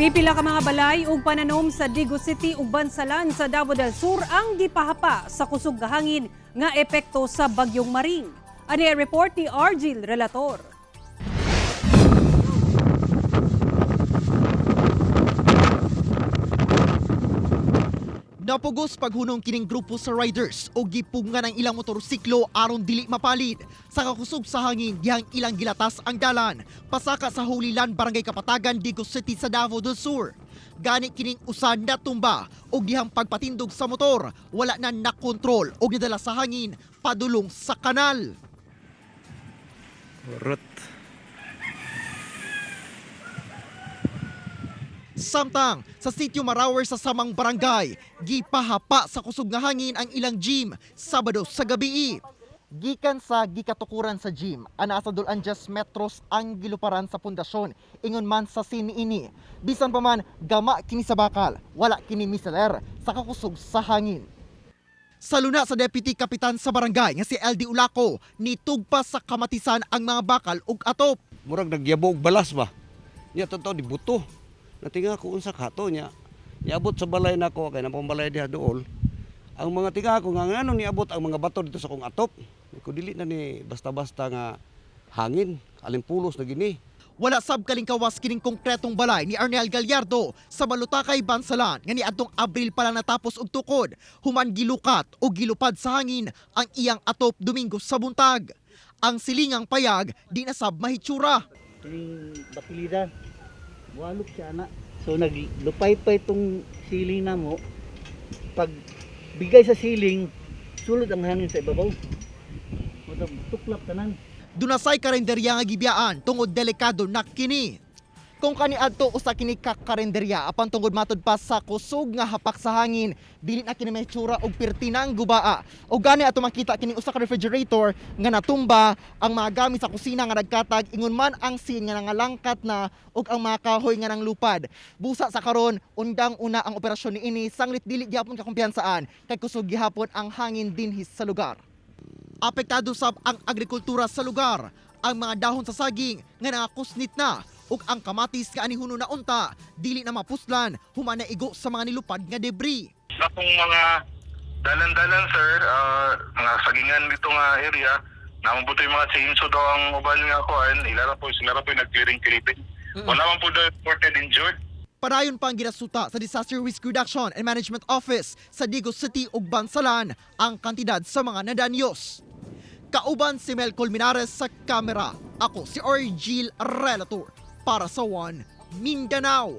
Pipila ka mga balay ug pananom sa Digos City ug Bansalan sa Davao del Sur ang gipahapa sa kusog nga hangin nga epekto sa Bagyong Maring. Ani ang report ni Argil Relator. Napugos paghunong kining grupo sa riders o gipungan ang ilang motorsiklo aron dili mapalid. Sa kakusog sa hangin, dihang ilang gilatas ang dalan. Pasaka sa Holy Land, Barangay Kapatagan, Digos City sa Davao del Sur. Gani kining usan na tumba og dihang pagpatindog sa motor, wala na nakontrol og nidala sa hangin padulong sa kanal. Rot. Samtang sa sitio Marawer sa Samang Barangay, gipahapa sa kusog nga hangin ang ilang gym Sabado sa gabi. Gikan sa gikatukuran sa gym, ana sa dulan 10 metros ang giluparan sa pundasyon, ingon man sa siniini. Bisan pa man gama kini sa bakal, wala kini miseler sa kakusog sa hangin. Sa luna sa deputy kapitan sa barangay nga si LD Ulaco, nitugpa sa kamatisan ang mga bakal ug atop. Murag nagyabo og balas ba. Nya totoo di buto. Natinga ko unsa kato nya. Niabot sa balay nako kay napong balay diha dool. Ang mga tinga ko nga ngano niabot ang mga bato dito sa kong atop. Ko dili na ni basta-basta nga hangin, alimpulos na gini. Wala sab kalingkawas kining konkretong balay ni Arnel Gallardo sa Balutakay, Bansalan nga niadtong Abril pa lang natapos og tukod. Human gilukat o gilupad sa hangin ang iyang atop Domingo sa buntag. Ang silingang payag di na sab mahitsura. Kining bakilida, walok siya na. So naglupay pa itong siling na mo. Pag bigay sa siling, sulod ang hangin sa ibabaw. Mao tuklap tanan. Dunasay karinderya nga gibiyaan tungod delikado na kini. Kung kaniadto usa kini ka karinderya apan tungod matud pa sa kusog nga hapak sa hangin, dili na kini mahitsura og pertinang gubaa. Og gani ato makita kining usa ka refrigerator nga natumba, ang mga gamit sa kusina nga nagkatag, ingon man ang sin nga nangalangkat na ug ang mga kahoy nga nanglupad. Busa sa karon, undang una ang operasyon niini sanglit dili gihapon kakumpiyansaan kay kusog gihapon ang hangin dinhi sa lugar. Apektado sab ang agrikultura sa lugar, ang mga dahon sa saging nga nangakusnit na ug ang kamatis nga anihuno na unta dili na mapuslan human na igo sa mga nilupad nga debris. Na kung mga dalan-dalan, sir, mga sagingan dito nga area, namubuto yung mga chainsaw daw ang uban nga kuan, ilara po, sila ra po yung nag-clearing clearing. Wala man po daw reported injured. Padayon pa ang ginasuta sa Disaster Risk Reduction and Management Office sa Digos City ug Bansalan ang kantidad sa mga nadanyos. Kauban si Mel Colmenares sa kamera. Ako si Orgil Relator para sa One Mindanao.